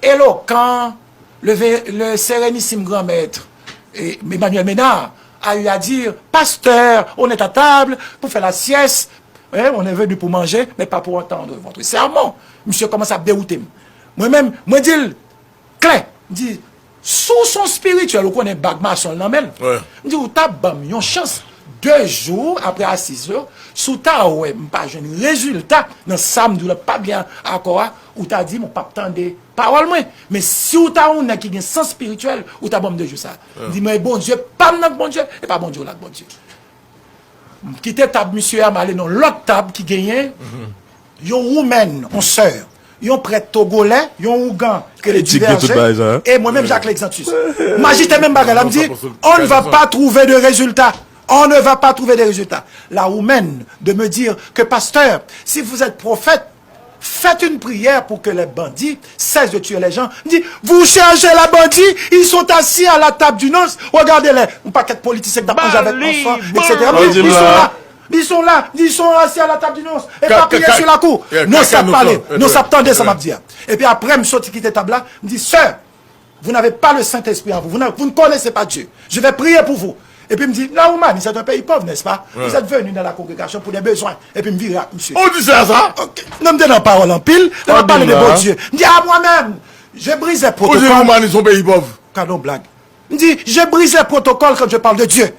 éloquent, le, ve- le sérénissime grand maître, eh, Emmanuel Ménard, a eu à dire, pasteur, on est à table pour faire la sieste, hein, on est venu pour manger, mais pas pour entendre votre sermon. Misye kòmanse ap dewoute m. Mwen menm, mwen di l, klè, m di, si w se yon espirityèl, ou konnen bag mason l nan men l. M di, ou ta ban m yon chans, de jou apre asiz yo, si w ta wè m pa jwenn rezilta nan sa m di w la, pa gen akò a, ou ta di m ou p ap tande pawòl mwen. Men si w ta yon nèg ki gen sans espirityèl, ou ta ban m de jou sa. M di, men Bondye pa m nan k Bondye, e pa Bondye w la k Bondye. M kite tab misye a, m ale nan lòt tab ki genyen yon woman, yon sè, yon prèt togolè, yon ougan ki rele Diverge, e mwen menm Jacques Lexantus. M ajite menm bagay la, m di, on ne va pas trouver de résultat. On ne va pas trouver de résultat. La woman de me dire que, pasteur, si vous êtes prophète, faites une prière pour que les bandits cessent de tuer les gens. M di, vous cherchez les bandits, ils sont assis à la table du noce. Regardez-les, yon pakèt politisyen k t ap manje avèk François, et cetera. Ils sont là. Ils sont là, ils sont assis à la table du noce. Et pas prier sur la cour. Noce ap pale, noce ap tande sa m ap di a. Epi apre, m soti kite tab la, m di, sè, vous n'avez pas le Saint-Esprit en vous. Vous, ne- vous ne connaissez pas Dieu. Je vais prier pour vous. Epi m di, la Roumanie, c'est un pays pauvre, n'est-ce pas? Vous êtes venu dans la congrégation pour des besoins. Epi m vire ak misye. Ou di sa sa? Ok. Non, m te nan pawòl anpil, m ap pale de Bondye. M di, a mwen menm, je brise Ou di protocole. Roumani se yon peyi pòv. Gade yon blag. M di, je brise protocole quand je parle de Dieu.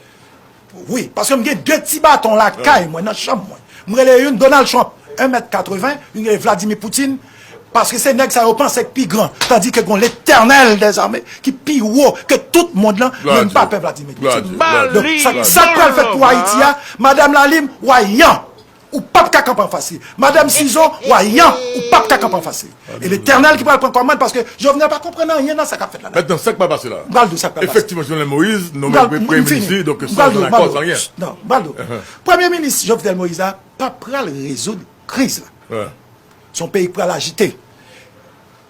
Wi, paske m gen de ti baton lakay mwen, nan chanm mwen. M rele youn Donald Trump, en mèt katreven, youn rele Vladimir Poutine, paske se nèg sa yo panse k pi gran, tandike gon Letènèl dèzame ki pi wo ke tout mond lan, men m pa pè Vladimir Poutine. Donk, sa, sa k pral fèt pou Ayiti a, madanm Lalim, w a yan, ou p ap ka kanpe anfas li. Madanm Sizo, w a yan, ou p ap ka kanpe anfas li. E Letènèl ki pral pran kòmand, paske Jovenel pa konprann anyen nan sa k ap fèt la. Mentnan, sa k pral pase la? M pral di w sa k pral pase. Efektivman, Jovenel Moïse nonmen premye minis li, donk sa pa nan akò, sa anyen. Non, m pral di w. Premye minis Jovenel Moïse la pa pral rezoud kriz la. Se yon peyi k pral ajite.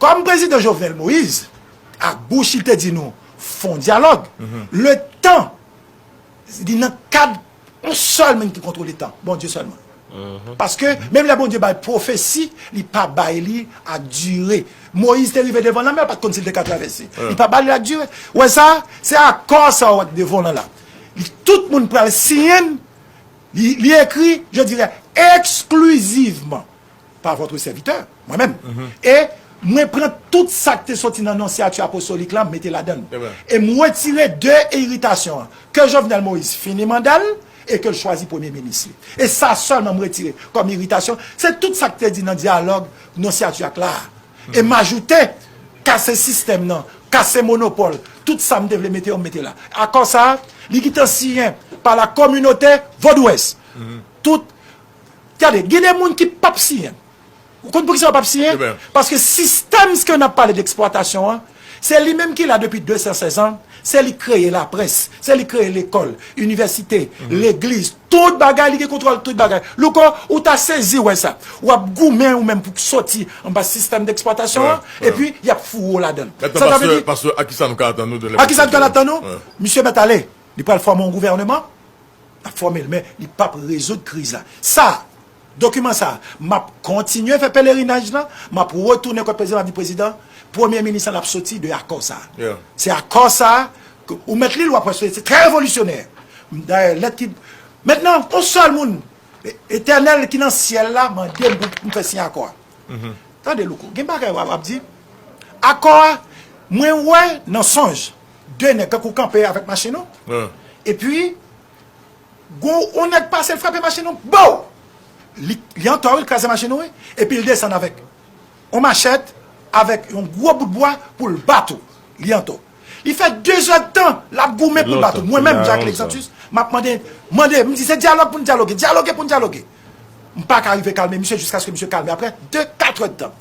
Kòm prezidan Jovenel Moïse, ak bouch li te di nou, fè yon dyalòg, letan li nan kad yon sèl moun ki kontwole tan, Bondye sèlman. Paske, menm lè Bondye bay pwofesi, li pa bay li ak dire. Moyiz te rive devan lanmè, l pa t konn si l te ka travèse. Li pa bay li ak dire. Ou wè sa? Se akò sa w wè k devan w lan la. Li, tout moun pral siyen l, li, li ekri, je dirais, exclusivement par votre serviteur, mwen menm. E mwen pran tout sa k te soti nan nonsyati apostolik la, m mete ladan l. E m retire de iritasyon an. Ke Jovenel Moïse fini manda l e ke l chwazi premye minis li. E sa sèlman m retire kòm iritasyon. Se tout sa k te di nan dyalòg nonsyati ak la a. E m ajoute, kase sistèm nan, kase monopòl, tout sa m te vle mete yo, m mete la. Akò sa a, li gentan siyen pa la communauté vaudouesse. Tout Gade, gen de moun ki p ap siyen. Ou konn poukisa yo p ap siyen? Paske sistèm ke n ap pale de eksplwatasyon an, se li menm ki la depi de san sèz an, se li k kreye laprès, se li k kreye lekòl, inivèsite, legliz, tout bagay, li gen kontwòl tout bagay. Louko, ou ta sezi wè sa. W ap goumen ou menm pou w soti anba sistèm de eksplwatasyon an, epi y ap foure w ladan l. Sa ta vle di, pastè, pastè, a kisa nou ka atann nou de... A kisa nou ka atann nou? Misye mèt ale. Li pral fòme yon gouvèneman. L ap fòme l, men li p ap rezoud kriz la. Sa, dokiman sa, m ap kontinye fè pelerinaj lan, m ap retounen kot prezidan, m ap di, prezidan, premye minis lan ap soti de akò sa. Se akò sa ke ou mèt li, ou ap wè se, se trè revolisyonè. Dayè, lèt ki, mentnan, yon sèl moun, e- Etènèl ki nan syèl la, mande m pou m fè siyen akò a. Tande, Louko, gen bagay w ap, w ap di. Akò a, mwen wè nan sonj, de nèg kankou kanpe avèk machin ou. Epi, gon, yon nèg pase, l frape machin ou, bow! Li, li antò, wi, l kraze machin ou, wi. Epi l desann avèk yon machèt, avèk yon gwo bout bwa pou l bat ou. Li antò. Li fè dezèdtan, l ap goumen pou l bat ou. Mwen menm, Jacques Lexantus, m ap mande, mande, m di, se dyalòg pou n dyaloge, dyaloge pou n dyaloge. M pa ka rive kalme misye jiskaske misye kalme apre de, kat è de tan.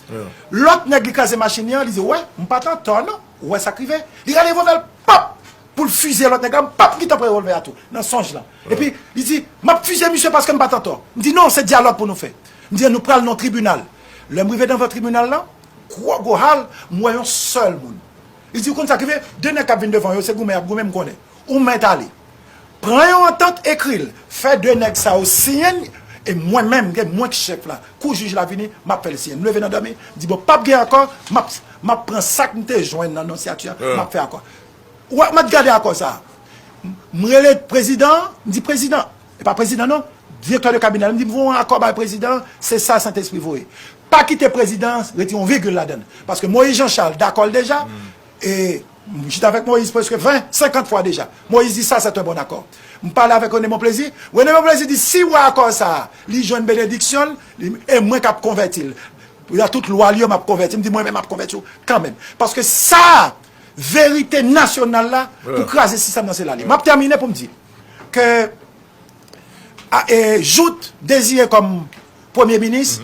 Lòt nèg li kraze machin li an, li di, wè, m pa t antò non. Ou wè sa k rive? Li rale revòlvè l, pap! Pou l fize lòt nèg la, m pap gentan pran revòlvè a tou, nan sonj lan. Epi, li di, m ap fize misye paske m pa t antò. M di, non, se dyalòg pou nou fè. M di, nou pral nan tribinal. Lè m rive devan tribinal lan, gwo gwo hal, m wè yon sèl moun. Li di, ou konn sa k rive? De nèg k ap vin devan yo, se goumen y ap goumen, m konnen. Ou mèt ale. Pran yon antant, ekri l. Fè de nèg sa yo siyen l, e mwen menm, gen mwen k chèf la. Kou jij la vini, m ap fè l siyen. M leve nan dòmi, m di, bon, p ap gen akò, m ap, m ap pran sa k m te jwenn nan non siyati a, m ap fè akò. Ou wè, m ap gade akò sa a. M rele prezidan an, m di, prezidan, e pa prezidan non, direktè de kabinè, m di, m voye yon akò bay prezidan an, se sa Sentespri voye. Pa kite prezidan an retire yon vigil ladan l. Paske Moïse Jean Charles dakò l deja, e m chita avèk Moïse prèske ven, senkant fwa deja. Moïse di, sa, c'est un bon accord. M pale avèk René Monplaisir. René Monplaisir di, si w wè akò sa a, li jwenn benediksyon l, li, e mwen k ap konvèti l. Pou y a tout lwa li yo, m ap konvèti. M di, mwen menm, m ap konvèti w kanmenm. Paske sa a, verite nasyonal la, pou kraze sistèm nan, se la li ye. M ap tèmine pou m di ke a, e, Jouthe dezire kòm premye minis,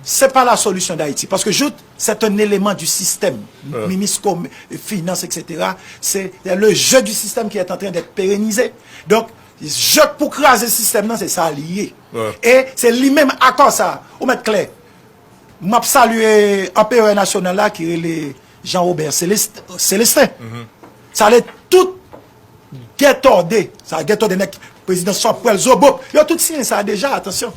se pa la solution d'Haïti. Paske Jouthe, c'est un élément du système. Minis kom, finans, et cetera. C'est le jeu du système qui est en train d'être pérennisé. Donk, jeu pou kraze sistèm nan, se sa li ye. E se li menm akò sa, ou mèt klè. M ap salye anperè nasyonal la ki rele Jean Robert Célest-, Célestin. Salye tout Gètòde, sa Gètòde nèg prezidan Sòpwèl Zobop, yo tout siyen sa deja, atansyon.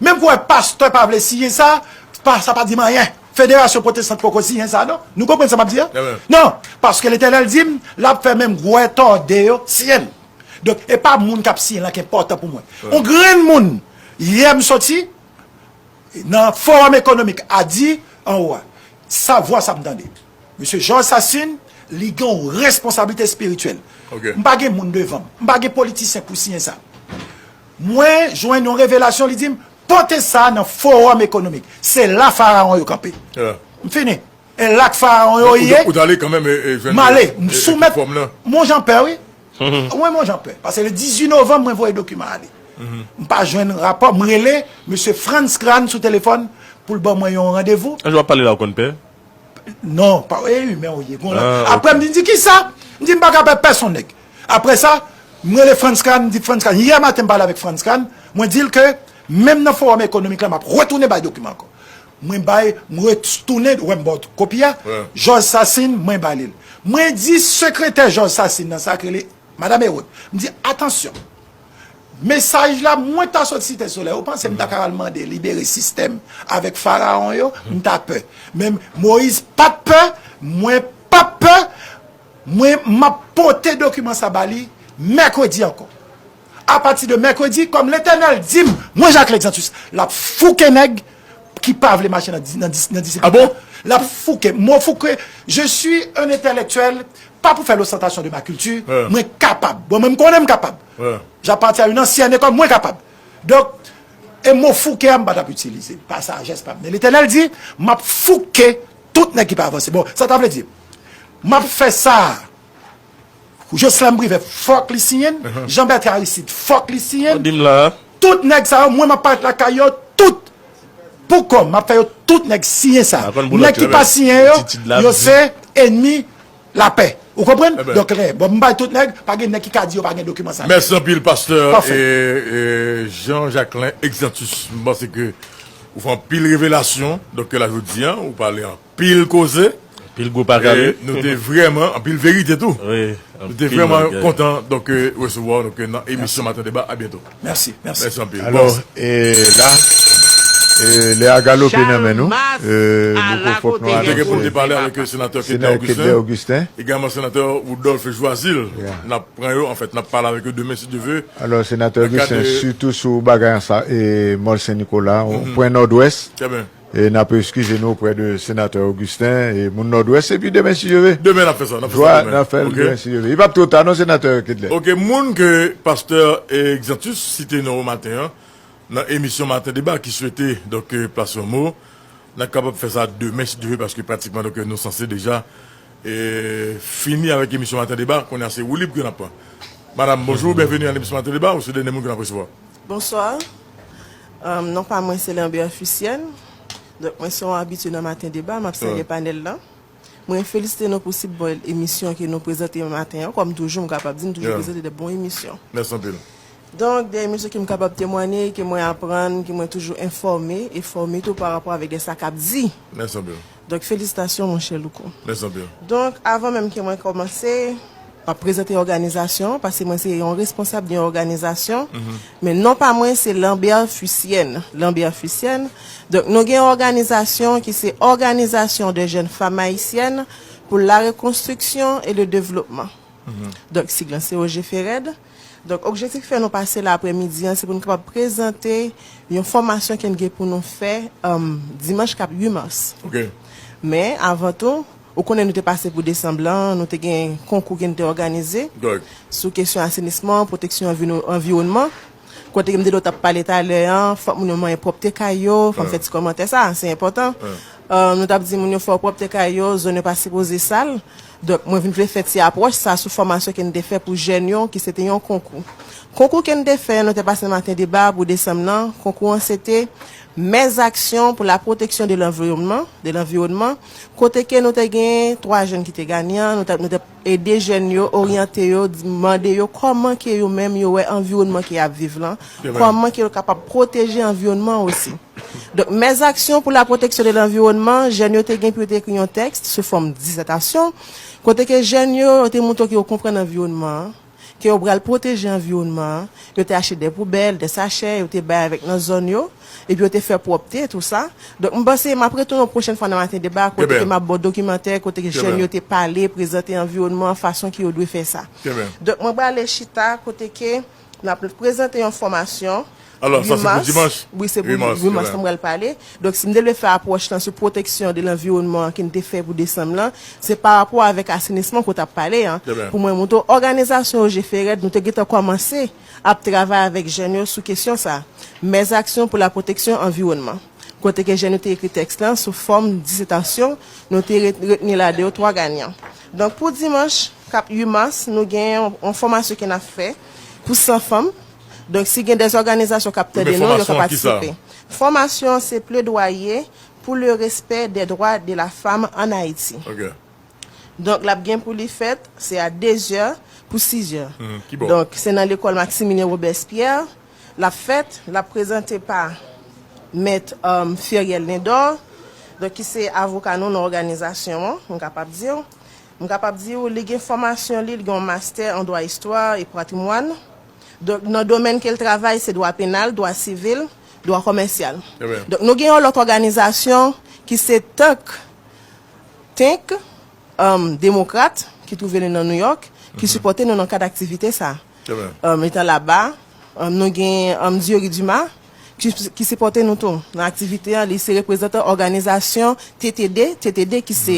Menm kou wè pastè pa vle siyen sa, pa, sa pa di m anyen. Federasyon Pwotestan poko siyen sa non. Nou konprann sa m ap di a? Non, paske Letènèl di m, l ap fè menm Gètòde yo siyen l. Donk, e pa moun k ap siyen l lan ki enpòtan pou mwen. On grenn moun, yè m soti, nan Fowòm Ekonomik a di anwo a, sa vwa sa m tande. Mesye Georges Sassine, li gen yon responsablite espirityèl. M pa gen moun devan m. M pa gen politisyen pou siyen sa. Mwen jwenn yon revelasyon, li di m, pote sa nan Fowòm Ekonomik. Se la farawon yo kanpe. M fini. E la k farawon yo ye. Ou t ale kanmenm, e, e, jwenn, m ale, m soumèt. Mwen jan pè, wi. Mwen, mwen jan pè. Paske le dizuit novanm, mwen voye dokiman ale. M pa jwenn rapò, m rele mesye Frantz Crane sou telefòn pou l ban mwen yon randevou. Jan w ap pale la, ou konn pè? Non, pa, e, men ou ye, bon la. Apre, m di, di, kisa? M di, m pa ka pè pèsonn nèg. Apre sa, m rele Frantz Crane, m di, Frantz Crane, yè maten m pale avèk Frantz Crane, mwen di l ke menm nan Fowòm Ekonomik la, m ap retounen bay dokiman ankò. Mwen bay, m retounen, wè m ba w kopi a, Georges Sassine, mwen ba li l. Mwen di sekretè Georges Sassine nan sa k rele Madam Herod, m di, atansyon, mesaj la, mwen ta sot Site Solèy, ou panse m ta ka al mande libere sistèm avèk farawon yo? M ta pè. Men Moyiz pa t pè, mwen p ap pè, mwen, m ap pote dokiman sa ba li mèkredi ankò. Apati de mèkredi, kòm Letènèl di m, mwen Jacquelin Exantus, l ap fouke nèg ki pa vle mache nan dis-, nan dis-, nan disiplin. L ap fouke. Mo fouke, je suis un intellectuel, pa pou fè lostantasyon de ma culture, mwen kapab. Bon, mwen, m konnen m kapab. J'appartiens à une ancienne école, mwen kapab. Donk, e mo fouke a, m pa t ap itilize l. Pa sajès pa m. Men Letènèl di, m ap fouke tout nèg ki pa avanse. Bon, sa ta vle di, m ap fè sa a. Jocelyn Privert, fòk li siyen l. Jean Bertrand Aristide, fòk li siyen l. Tout nèg sa yo, mwen, m ap parèt lakay yo, tout. Pou kò m, m ap fè yo tout nèg siyen sa. Nèg ki pa siyen yo, yo se ènmi lapè. Ou konprann? Donk, lè, bon, m bay tout nèg, pa gen nèg ki ka di yo pa gen dokiman sa. Mèsi anpil, pastè, e, e, Jean Jacquelin Exantus. M panse ke ou fè anpil revelasyon, donk, la jodi a, ou pale an pil koze. Anpil gwo pale. E nou te vrèman, anpil verite tou. Nou te vrèman kontan, donk, e, resevwa w, donk, e, nan emisyon Maten Deba. A byento. Mèsi, mèsi. Mèsi anpil. Alò, e, la, e, lè a galope nan men nou. E, nou fòk nou avanse. Nou te gen pou nou te pale avèk, e, senatè Kedley Augustin, egalman senatè Rudolphe Joazil. N ap pran yo, anfèt, n ap pale avèk yo demen, si Dye vle. Alò, senatè Augustin, sitou sou bagay an sa, e, Mòl Sen Nikola, pwen Nòdwès. E n ap eskize nou oprè de senatè Augustin e moun Nòdwès, epi demen, si Dye vle. Demen, n ap fè sa, n ap fè sa demen. N ap fè l demen, si Dye vle. Li p ap twò ta non, senatè Kedley. Ok, moun ke pastè, e, Exantus site non yo maten an, nan emisyon Maten Deba, ki swete, donk, e, plase yon mo, n ap kapab fè sa demen, si Dye vle, paske pratikman, donk, nou sanse deja, e, fini avèk emisyon Maten Deba, kounye a se woulib ke n ap pran. Madam, bonjou, byenveni nan emisyon Maten Deba, ou se dènye moun ke n ap resevwa. Bonswa. Um, non pa mwen se Lambert Fusienne. Donk mwen se yon abitye nan Maten Deba, m ap sèvi panèl lan. Mwen felisite nou pou si bèl emisyon ke nou prezante maten an. Kòm toujou, m kapab di, m toujou prezante de bon emisyon. Mèsi anpil. Donk, de emisyon ke m kapab temwanye, ke mwen aprann, ke mwen toujou enfòme e fòme tou pa rapò avèk de sa k ap di. Mèsi anpil. Donk, felisitasyon, monchè Louko. Mèsi anpil. Donk, avan menm ke mwen kòmanse, m ap prezante òganizasyon, paske mwen se yon responsab de yon òganizasyon. Men non pa mwen, se Lambert Fusienne. Lambert Fusienne. Donk, nou gen yon òganizasyon ki se Organisation des Jeunes Femmes Haïtiennes pour la Reconstruction et le Développement. Donk, sig lan se O G F E R E D. Donk, objektif ki fè nou pase la aprèmidi an, se pou nou kapab prezante yon fòmasyon ke n gen pou nou fè, um, dimanch k ap uit mas. Men, avan tou, ou konnen nou te pase pou desanm lan, nou te gen konkou ke n te òganize sou kesyon asenisman, pwoteksyon anvino-, anviwònman. Kote ke m te dwe t ap pale talè an, fòk moun yo manyen pwòpte kay yo, fò m fè ti kòmantè sa, se enpòtan. Um, nou t ap di moun yo fò yo pwòpte kay yo, zòn yo pa sipoze sal. Donk, mwen vin vle fè ti apwòch sa sou fòmasyon ke n te fè pou jèn yo, ki se te yon konkou. Konkou ke n te fè, nou te pase Maten Deba pou desanm nan. Konkou an se te Mes actions pour la protection de l'environnement, de l'environnement, kote ke nou te gen twa jèn ki te ganyan, nou te, nou te ede jèn yo, oryante yo, di, mande yo kòman ke yo menm yo wè anviwònman ke y ap viv lan, kòman ke yo kapab pwoteje anviwònman osi. Donk, Mes actions pour la protection de l'environnement, jèn yo te gen pou yo te ekri yon tèks sou fòm dizètasyon, kote ke jèn yo, yo te montre ke yo konprann anviwònman an, ke yo pral pwoteje anviwònman an, yo te achte de poubèl, de sachè, yo te bay avèk nan zòn yo, epi yo te fè pwòpte, tou sa. Donk, m panse m ap retounen yon pwochèn fwa nan Maten Deba, kote ke m ap ba w dokimantè, kote ke jèn yo te pale, prezante anviwònman an, fason ke yo dwe fè sa. Donk, mwen prale chita, kote ke n ap prezante yon fòmasyon. Alò, sa se pou dimanch? Wi, se pou uit mas lan m pral pale. Donk, si m te dwe fè apwòch lan sou pwoteksyon de lanviwònman ke n te fè pou desanm lan, se pa rapò avèk asenisman ke w t ap pale an. Pou mwen, montre w òganizasyon O G F E R E D, nou te gentan kòmanse ap travay avèk jèn yo sou kesyon sa. Mes actions pour la protection environnement. Kote ke jèn yo te ekri tèks lan sou fòm disètasyon, nou te ret-, retni ladan yo twa ganyan. Donk, pou dimanch k ap uit mas, nou gen yon, yon fòmasyon ke n ap fè pou san fanm. Donk, si gen de òganizasyon k ap tande nou, yo ka patisipe. Fòmasyon an se Plaidoyer pour le respect des droits de la femme en Haïti. Donk, l ap gen pou li fèt, se a dezè pou sizè. Donk, se nan lekòl Maximilien Robespierre. L ap fèt, l ap prezante pa Mèt, um, Feriel Lindor, donk, ki se avoka nou nan òganizasyon an, m kapab di w. M kapab di w, li gen fòmasyon li, li gen yon master en droit histoire et patrimoine. Donk, nan domèn ke l travay, se dwa penal, dwa sivil, dwa kòmèsyal. Donk, nou gen yon lòt òganizasyon ki se tank, tank, um, demokrat, ki twouve li nan New York, ki sipòte nou nan kad aktivite sa. Um, li t an laba, um, nou gen, um, Diory Dumas, ki, ki sipòte nou tou nan aktivite an. Li se reprezantan òganizasyon T T D, T T D ki se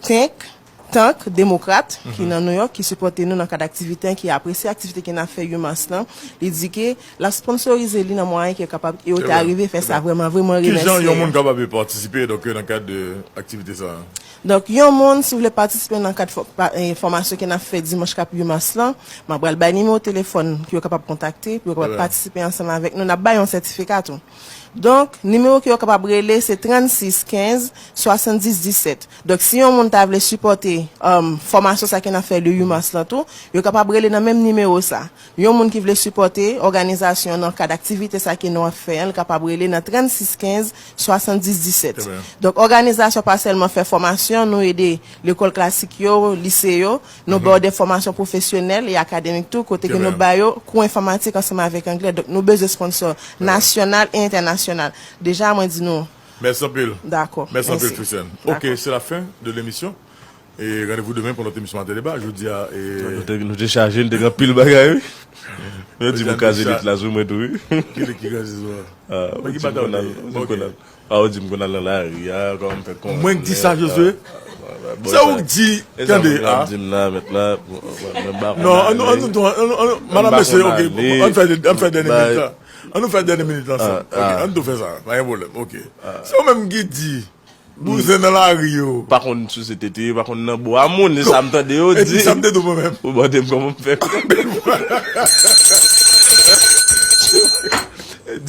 tank, tank demokrat, ki nan New York, ki sipòte nou nan kad aktivite an, ki apresye aktivite ke n ap fè uit mas lan. Li di ke l ap sponsorize li nan mwayen ke l kapab, e yo te arive fè sa. Vrèman, vrèman remèsye. Kijan yon moun kapab patisipe, donk, nan kad de aktivite sa a? Donk, yon moun, si w vle patisipe nan kad fò-, pa-, eh, fòmasyon ke n ap fè dimanch k ap uit mas lan, m ap pral bay nimewo telefòn ke yo kapab kontakte, pou yo kapab patisipe ansanm avèk nou. N ap bay yon sètifika tou. Donk, nimewo ke yo kapab rele, se trannsis kenz swasanndis disèt. Donk, si yon moun ta vle sipòte, um, fòmasyon sa ke n ap fè le uit mas lan tou, yo kapab rele nan menm nimewo sa. Yon moun ki vle sipòte òganizasyon nan kad aktivite sa ke nou ap fè an, li kapab rele nan trannsis kenz swasanndis disèt. Donk, òganizasyon pa sèlman fè fòmasyon, nou ede lekòl klasik yo, lise yo, nou ba yo de fòmasyon pwofesyonèl e akademik tou, kote ke nou ba yo kou enfòmatik ansanm avèk anglè. Donk, nou bezwen sponsò nasyonal e entènasyonal. Deja, mwen di nou. Mèsi anpil. Dakò. Mèsi anpil, Christiane. Ok, c'est la fin de l'émission. E randevou demen pou lòt emisyon Maten Deba. Jodi a, e, nou te, nou te chaje, nou te gen anpil bagay, wi. Yo di pou kraze lit la sou mwen tou, wi. Ki lit ki kraze sou ou? Ah, ou di m konn al, ou di m konn al, ah, ou di m konn al nan lari a, kòman m fè konn. Mwen k di sa, Josué? Se ou k di, tande, a. Di m la, mèt la, mwen pa konn. Non, ann nou, ann nou, ann nou, ann nou, madanm, mesye, ok, ann fè, ann fè dènye minit la. Ann nou fè dènye minit la ansanm. Ok, ann tou fè sa, pa gen pwoblèm, ok. Se ou menm ki di. Bouzen nan lari yo. Pa konn sou se tete, pa konn nan bwa moun, se sa m tande yo di. Epi sa m te di w mwen menm. Ou mande m kòman m fè.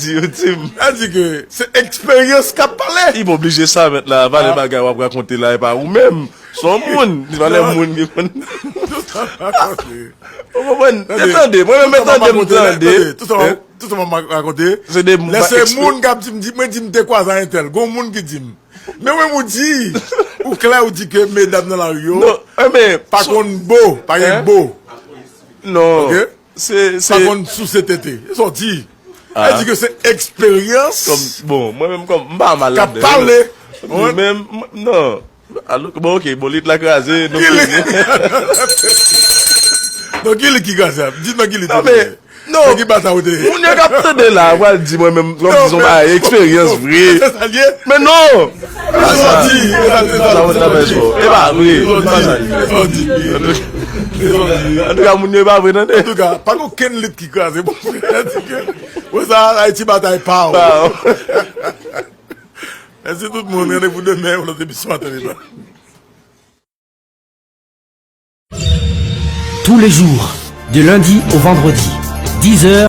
Di yo di m. Sa di ke se eksperyans k ap pale. Li pa oblije sa mèt la, valè bagay w ap rakonte la, e pa ou menm. Se yon moun, li valè moun ki konn. Ou konprann? E tande, mwen menm e tande m tande. Tout sa m ap rakonte, se de moun, lè se moun k ap di m, di, mwen di m te kwaze a entèl, gon moun ki di m. Men mwen m di, ou klè, ou di ke medam nan lari yo pa konn bo, pa gen bo. Non. Ok? Se, se pa konn souse tete. Se sa w di. Sa di ke se eksperyans. Bon, mwen menm kòm m pa mal ladan. K ap pale. Men, non. Alò, bon, ok, bon, lit la kraze, nou fini. Non, ki lit ki kraze a? Di m nan ki lit ou te ye. Non, ki batay ou te ye? Moun yo k ap tande la, pral di mwen menm, kòm di son bagay, eksperyans vre. Se sa l ye? Men non! Se sa w di, se sa, se sa, se sa w di. E pa vre. Se sa w di. Antouka, moun yo e pa vre, tande. Antouka, pa gen okenn lit ki kraze, bon, frè, di ke, wè sa, Ayiti batay pa w. Pa w. Mèsi tout moun, randevou demen, yon lòt emisyon, a trè byento. Tous les jours, de lundi au vendredi, dix heures,